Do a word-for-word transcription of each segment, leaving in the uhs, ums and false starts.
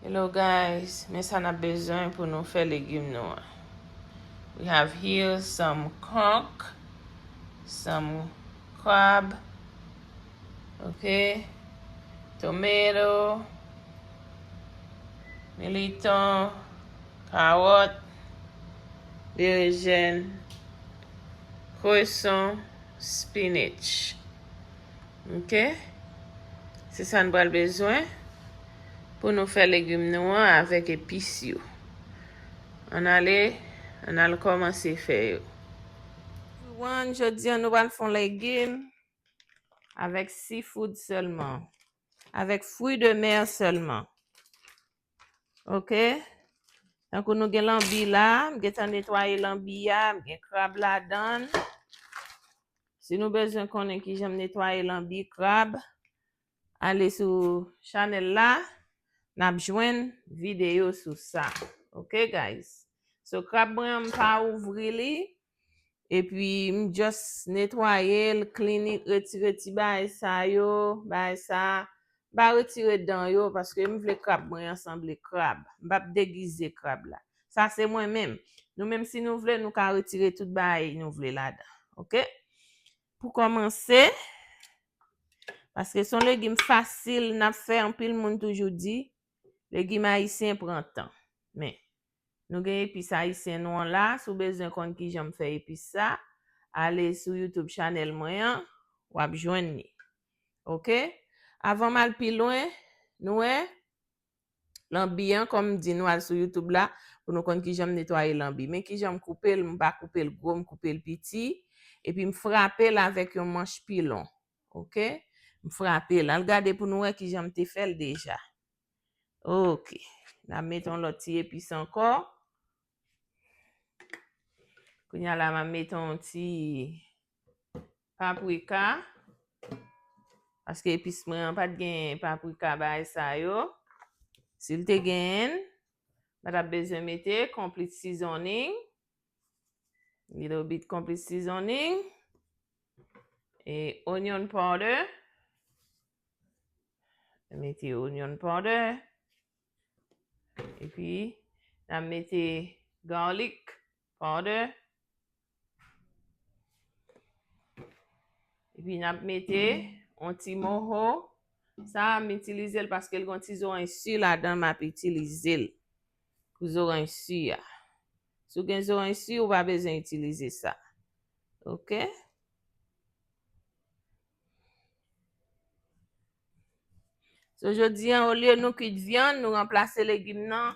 Hello guys, men sa n ap bezwen pou nou fè legim nou an. We have here some conch, some crab, ok, tomato, militon, kawòt, berejèn, kreson, spinach. Ok? Se sa n pral bezwen pou nou fè legim nou an avèk epis yo. Ann ale, ann al kòmanse fè yo. Everyone, jodi a nou pral fè yon legim avèk seafood sèlman. Avèk fruits de mer sèlman. Ok? Tankou nou gen lanbi la, m gentan netwaye lanbi a, m gen krab ladan l. Si nou bezwen konnen kijan m netwaye lanbi, krab, ale sou chanèl la, n ap jwenn videyo sou sa. Ok, guys? So, krab mwen an, m pa ouvri li. Epi, m just netwaye l, clean it, retire ti bagay sa yo, bagay sa. M pa retire dan yo, paske m vle krab mwen an sanble krab. M p ap degize krab la. Sa se mwen menm. Nou menm, si nou vle, nou ka retire tout bagay nou vle ladan. Ok? Pou kòmanse, paske se yon legim fasil n ap fè, anpil moun toujou di, legim ayisyen pran tan. Men, nou gen epis ayisyen nou an la. Si w bezwen konn kijan m fè epis sa, ale sou YouTube chanèl mwen an, w ap jwenn li. Ok? Avan m al pi lwen, nou wè, lanbi an, kòm m di nou al sou YouTube la, pou nou konn kijan m netwaye lanbi. Men kijan m koupe l, m pa koupe l gwo, m koupe l piti. Epi m frape l avèk yon manch pilon. Ok? M frape l. Al gade pou nou wè kijan m te fè l deja. Ok. N ap mete yon lòt ti epis ankò. Kounye a la, m ap mete yon ti paprika. Paske epis mwen an pa t gen paprika, bagay sa yo. Si l te genyen, m pa t ap bezwen mete, complete seasoning. Little bit complete seasoning. E onion powder. Mete onion powder. Epi, n ap mete garlic powder. Epi, n ap mete yon ti moho. Sa a, m itilize l paske l gen yon ti zoranj si ladan, m ap itilize l pou zoranj si a. Si w gen zoranj si, ou pa bezwen itilize sa. Ok? So, jodi a, olye nou kwit vyann, nou ranplase legim nan.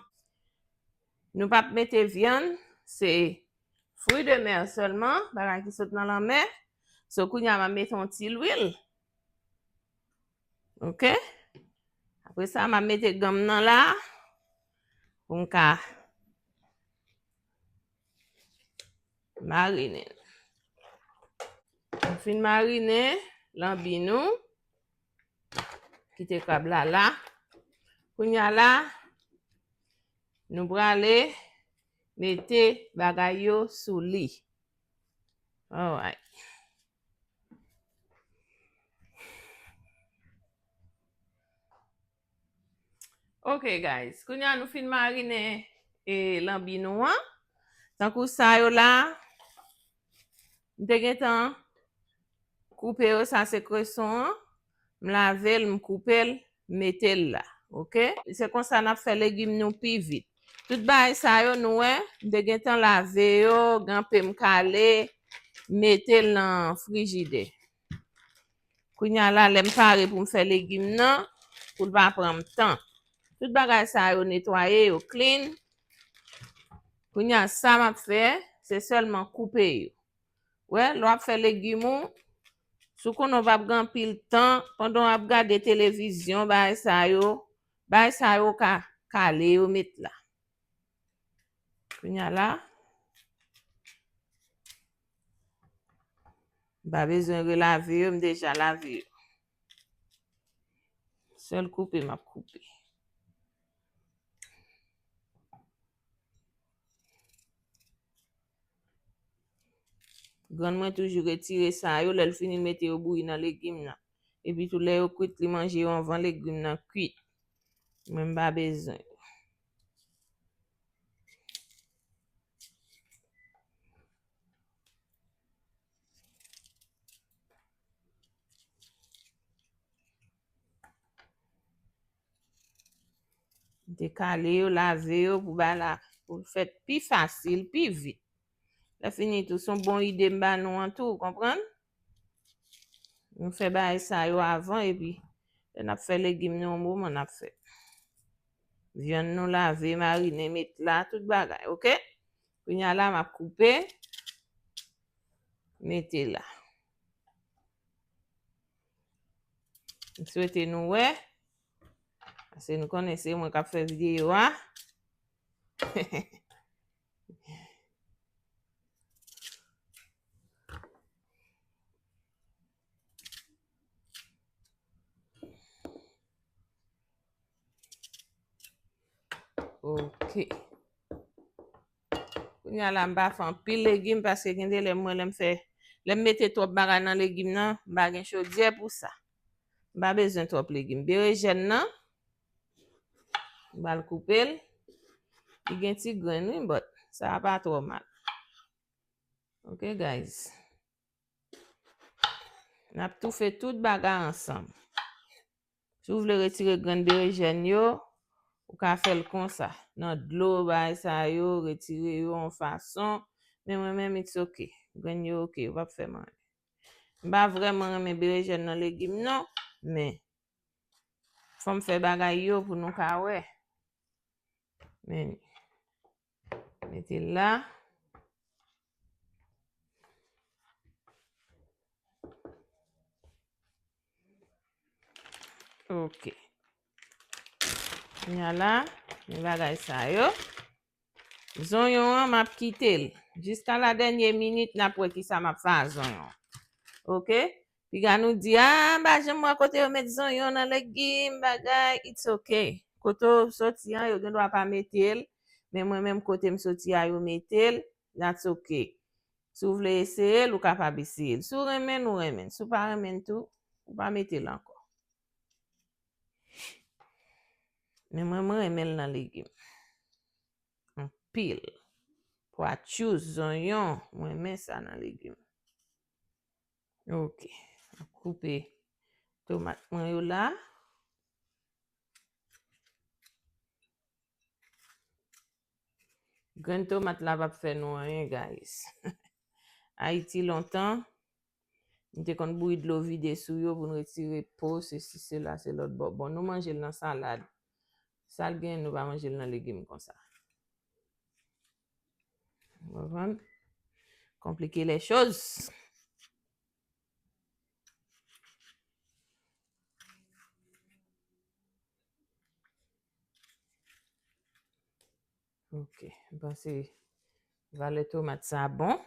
Nou p ap mete vyann, se fruits de mer sèlman, bagay ki sot nan lanmè. So, kounye a, m ap mete yon ti lwil. Ok? Apre sa, m ap mete ganm nan la pou m ka marinen. Nou fin marinen lanbi nou. Kite krab la la. Kounye a la, nou prale mete bagay yo sou li. Alright. Ok, guys. Kounye a nou fin marinen e lanbi nou an. Tankou sa yo la, m te gentan koupe yo, sa se kreson an. M lave l, m koupe l, m mete l la. Ok? Se konsa n ap fè legim nou pi vit. Tout bagay sa yo, nou wè, m te gentan lave yo, ganpe m kale, m mete l nan frijidè. Kounye a la, lè m pare pou m fè legim nan, pou l pa pran m tan. Tout bagay sa yo netwaye, yo clean. Kounye a, sa m ap fè, se sèlman koupe yo. Wè, lè w ap fè legim ou, si w konnen w p ap gen anpil tan, pandan w ap gade televizyon, bagay sa yo, bagay sa yo ka kale yo met la. Kounye a la, m pa bezwen relave yo, m deja lave yo. Sèl koupe m ap koupe. Grann mwen toujou retire sa yo, lè l fini l mete yo bouyi nan legim nan. Epi tou lè yo kwit, li manje yo anvan legim nan kwit. Mwen m pa bezwen. dekale yo, lave yo pou bagay la, pou l fèt pi fasil, pi vit. Lè fini tou, se yon bon ide m ba nou an tou, ou konprann? Nou fè bagay sa yo avan, epi lè n ap fè legim nou, yon moman n ap fè. Vyann nou lave, marine, met la, tout bagay, oke? Kounye a la, m ap koupe, mete la. M swete nou wè, paske nou konnen se mwen k ap fè videyo a. Ok. Kounye a la, m pa fè anpil legim paske gen de lè mwen, lè m fè, lè m mete twòp bagay nan legim nan, m pa gen chodyè pou sa. M pa bezwen twòp legim. Berejèn nan, m pral koupe l. Li gen ti grenn, wi, but sa a pa twò mal. Ok, guys. N ap toufe tout bagay ansanm. Si w vle retire grenn berejèn yo, ou ka fè l konsa. Nan dlo, bagay sa yo, retire yo yon fason. Men mwen menm, it's ok. Grenn yo ok, yo p ap fè m anyen. M pa vrèman renmen berejèn nan legim, non. Men, fò m fè bagay yo pou nou ka wè. Men, mete l la. Ok. Kounye a la, men bagay sa yo. Zonyon an, m ap kite l. Jiska la dènye minit, n ap wè kisa m ap fè a zonyon an. Ok? Piga nou di, "Ah, m pa janm wè kote yo met zonyon nan legim, bagay." It's ok. Kote w soti an, yo gen dwa pa mete l. Men mwen menm, kote m soti a, yo mete l. That's ok. Si w vle eseye l, ou kapab eseye l. Si w renmen l, ou renmen l. Si w pa renmen l tou, ou pa mete l ankò. Men mwen, mwen renmen l nan legim. Anpil. Pwa tchous, zonyon, mwen renmen sa nan legim. Ok. M ap koupe tomat mwen yo la. Grenn tomat la p ap fè nou anyen, guys. Ayiti lontan, nou te konn bouyi dlo vide sou yo pou n retire po, sesi, sela, se lòt bò. Bon, nou manje l nan salad. Sa l gen, nou pa manje l nan legim konsa. Ou konprann? Konplike lè choz. Ok, m panse valè tomat sa bon.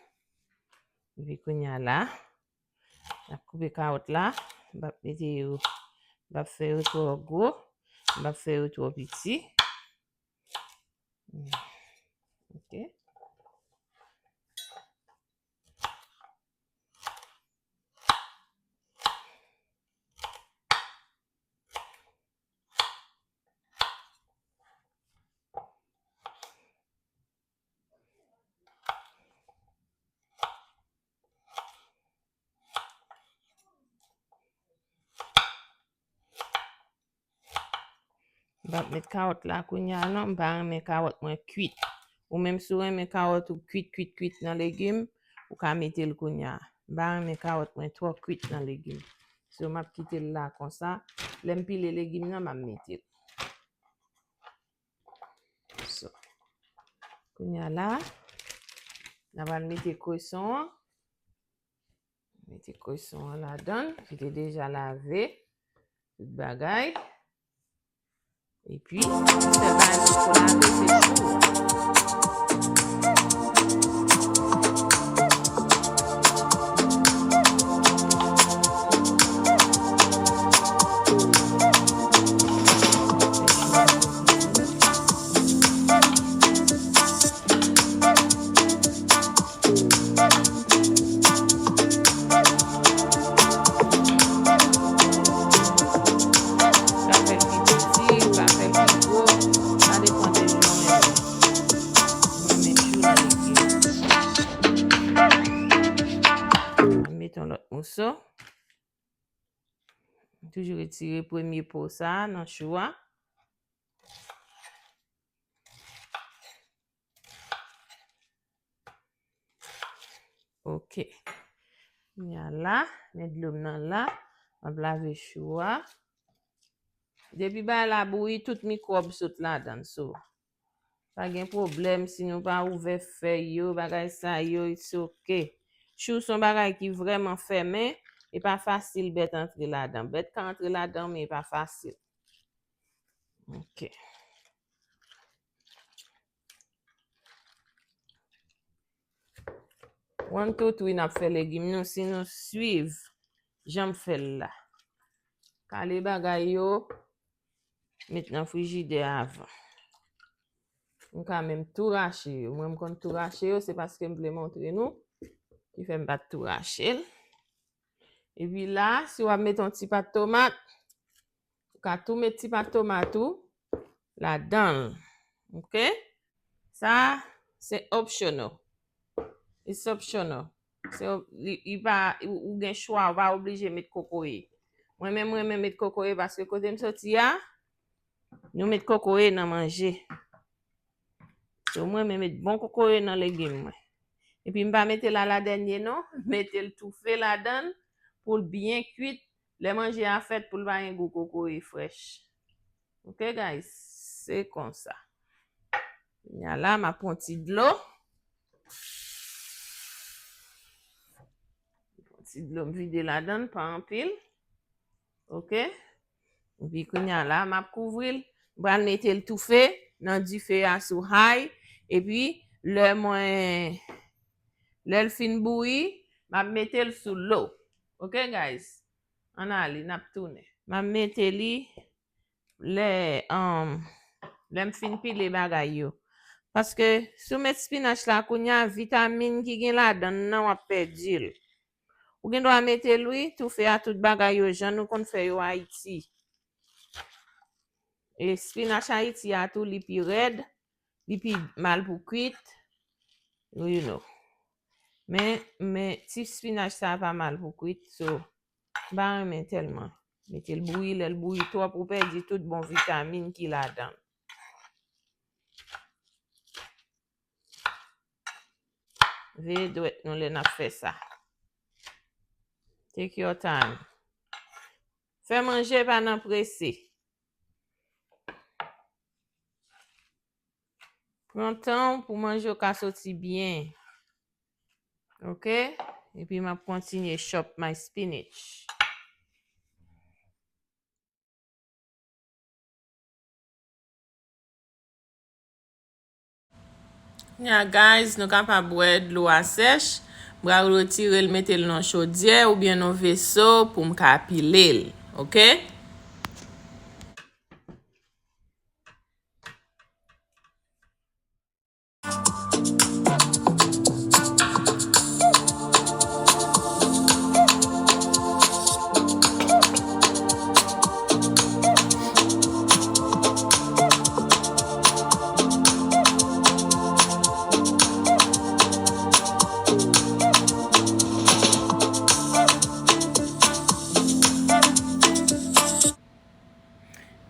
Epi kounye a la, m ap koupe kawòt la. M p ap mete yo, m p ap fè yo twò gwo, m p ap fè yo twò piti. Ok. M p ap met kawòt la kounye a non, m pa renmen kawòt mwen kwit. Ou menm si w renmen kawòt ou kwit, kwit, kwit nan legim, ou ka mete l kounye a. M pa renmen kawòt mwen twò kwit nan legim. So, m ap kite l la konsa. Lè m pile legim nan, m ap mete l. So, kounye a la, n a pral mete kweson an. Mete kweson an ladan l, ki te deja lave, tout bagay. Epi, sèl bagay nou poko lave, se chou. Ka fè l pi piti, ka fè l pi gwo, sa depann de jan w renmen. Mwen renmen chou nan legim. Mete yon lòt moso. Toujou retire premye po sa a nan chou a. Ok. Kounye a la, met dlo m nan la. M ap lave chou a. Depi bagay la bouyi, tout mikwòb sot ladan l. So, pa gen pwoblèm si nou pa ouvè fèy yo, bagay sa yo, it's ok. Chou se yon bagay ki vrèman fèmen, e pa fasil bèt antre ladan. Bèt ka antre ladan, men e pa fasil. Ok. One, two, three, n ap fè legim nou si nou swiv jan m fè l la. Kale bagay yo, met nan frijidè avan. M ka menm tou rache yo. Mwen, m konn tou rache yo, se paske m vle montre nou ki fè m pa t tou rache l. Epi la, si w ap mete yon ti pat tomat, ou ka tou met ti pat tomat ou ladan l. Ok? Sa, se optional. It's optional. Se op- li, li pa, ou, ou gen chwa, ou pa oblije met kokoye. Mwen menm, mwen renmen met kokoye paske kote m soti a, nou met kokoye nan manje. So, mwen renmen met bon kokoye nan legim mwen. Epi m pa mete l aladènye non, m mete l toufe ladan l pou l byen kwit. Lè manje a fèt, pou l pa gen gou kokoye frèch. Ok, guys? Se konsa. Kounye a la, m ap pran ti dlo. Pran ti dlo, m vide ladan l, pa anpil. Ok? Epi kounye a la, m ap kouvri l. M pral mete l toufe nan dife a sou high. Epi, lè mwen, lè l fin bouyi, m ap mete l sou low. Ok, guys? Ann ale, n ap tounen. M ap mete li lè, um, lè m fin pile bagay yo. Paske si w met spinach la kounye a, vitamin ki gen ladan l nan, w ap pèdi l. Ou gen dwa mete l, wi, toufe a tout bagay yo, jan nou konn fè yo Ayiti. E spinach Ayiti a tou, li pi rèd, li pi mal pou kwit. You know. Men, men, ti spinach sa pa mal pou kwit, so, m pa renmen tèlman mete l bouyi, lè l bouyi twòp, ou pèdi tout bon vitamin ki ladan l. Veye dwèt nou lè n ap fè sa. Take your time. Fè manje, pa nan prese. Pran tan w pou manje w ka soti byen. Ok? Epi m ap kontinye chop my spinach. Kounye a, guys, nou kapab wè dlo a sèch. M pral retire l, mete l nan chodyè oubyen nan veso pou m ka pile l. Ok?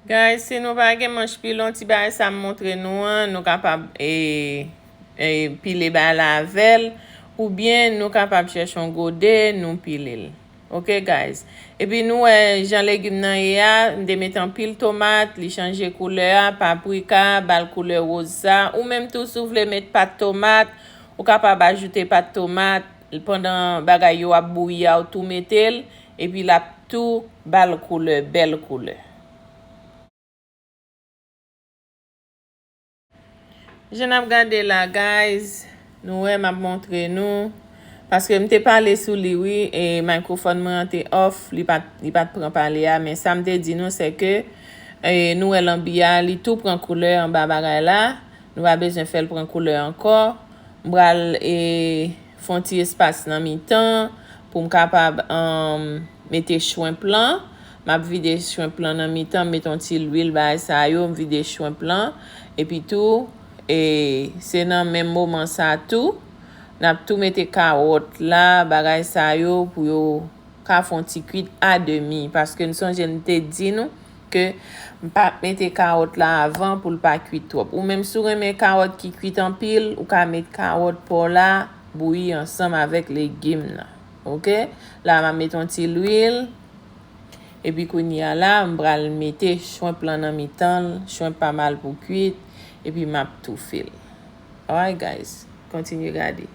Guys, si nou pa gen manch pilon, ti bagay sa m montre nou an, nou kapab, e, e, pile bagay la avè l, oubyen nou kapab chèche yon gode, nou pile l. Ok, guys? Epi nou wè jan legim nan ye a, m te met anpil tomat, li chanje koulè a, paprika, ba l koulè woz sa. Ou menm tou, si w vle met pat tomat, ou kapab ajoute pat tomat, pandan bagay yo ap bouyi a, ou tou mete l, epi l ap tou ba l koulè, bèl koulè. Jan n ap gade la, guys, nou wè m ap montre nou. Paske m te pale sou li, wi, e mikrofòn mwen an te off, li pa t, li pa t pran pale a, men sa m te di nou, se ke, e, nou wè lanbi a, li tou pran koulè anba bagay la. Nou pa bezwen fè l pran koulè ankò. M pral, e, fè yon ti espas nan mitan pou m kapab, um, mete shrimp lan. M ap vide shrimp lan nan mitan, m met yon ti lwil, bagay sa yo, m vide shrimp lan. Epi tou, e, se nan menm moman sa tou, n ap tou mete kawòt la, bagay sa yo, pou yo ka fè yon ti kwit a demi, paske n sonje n te di nou ke m pa mete kawòt la avan pou l pa kwit twòp. Ou menm si w renmen kawòt ki kwit anpil, ou ka met kawòt pa w la bouyi ansanm avèk legim nan. Oke? La, m ap met yon ti lwil. Epi kounye a la, m pral mete shrimp lan nan mitan l. Shrimp pa mal pou kwit. Epi m ap toufe l. Alright, guys. Kontinye gade.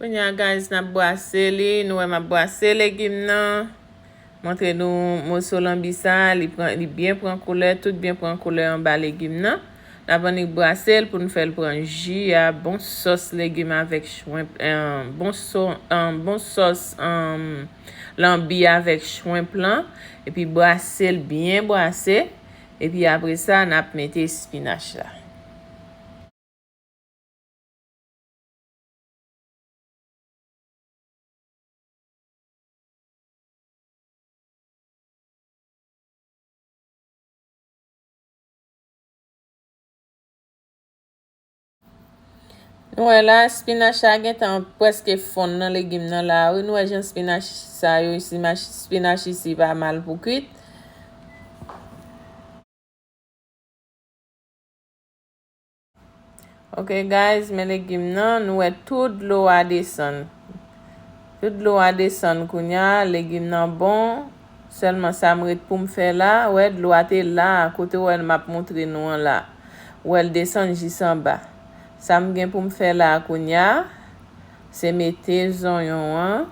Kounye a, guys, n ap brase li. Nou wè m ap brase legim nan. Montre nou moso lanbi sa, li pran, li byen pran koulè, tout byen pran koulè anba legim nan. N ap annik brase l pou n fè l pran ji a. Bon sòs legim avèk shrimp, eh, bon so-, eh, bon sòs, eh, lanbi avèk shrimp lan. Epi brase l byen brase. Epi apre sa, n ap mete spinach la. Nou wè la, spinach la gentan prèske fonn nan legim nan la, wi. Nou wè jan spinach sa yo, spinach, spinach isi pa mal pou kwit. Ok, guys, men legim nan, nou wè tout dlo a desann. Tout dlo a desann kounye a, legim nan bon. Sèlman sa m ret pou m fè la, wè dlo a te la, kote w wè m ap montre nou an la. Wè l desann jis anba. Sa m gen pou m fè la kounye a, se mete zonyon an.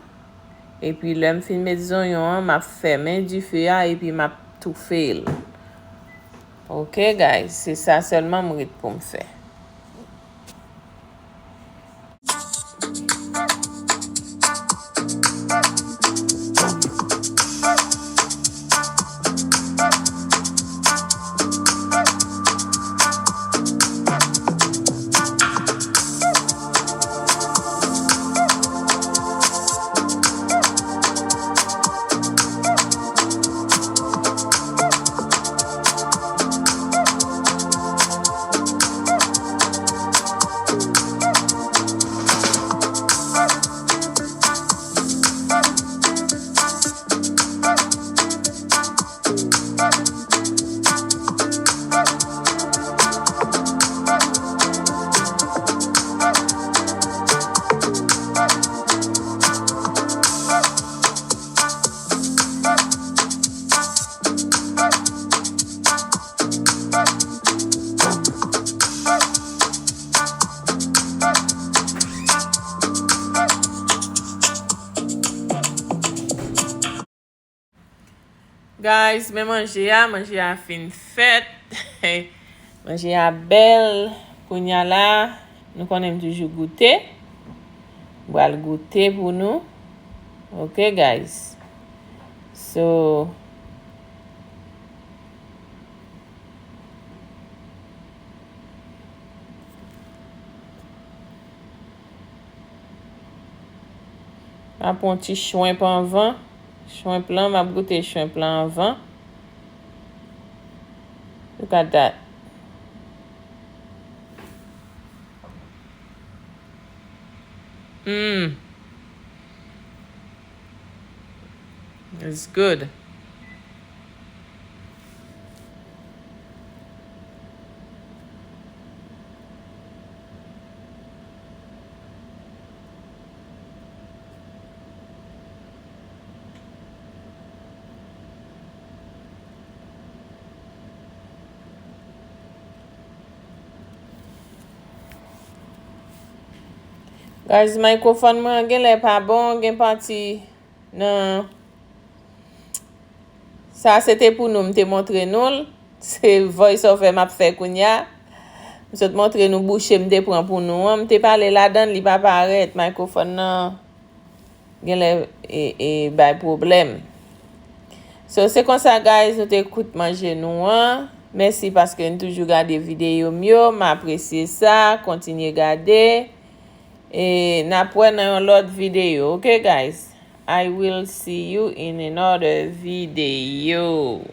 Epi lè m fin met zonyon an, m ap fèmen dife a epi m ap toufe l. Ok, guys, se sa sèlman m ret pou m fè. Guys, men manje a, manje a fin fèt. Manje a bèl. Kounye a la, nou konnen m toujou goute. M pral goute pou nou. Ok, guys. So, m ap pran ti shrimp anvan. Shrimp lan, m ap goute shrimp lan anvan. Look at that. Mm. It's good. Guys, microphone mwen genlè pa bon, gen pati nan sa se te pou nou, m te montre nou l. Se voice over m ap fè kounye a. M sot montre nou bouche m te pran pou nou an. M te pale ladan l, li pa parèt. Microphone nan genlè e, e bay pwoblèm. So, se konsa, guys, nou te kout manje nou an. Mèsi paske n toujou gade videyo m yo. M apresye sa. Kontinye gade. E n ap wè nan yon lòt videyo. Ok, guys? I will see you in another video.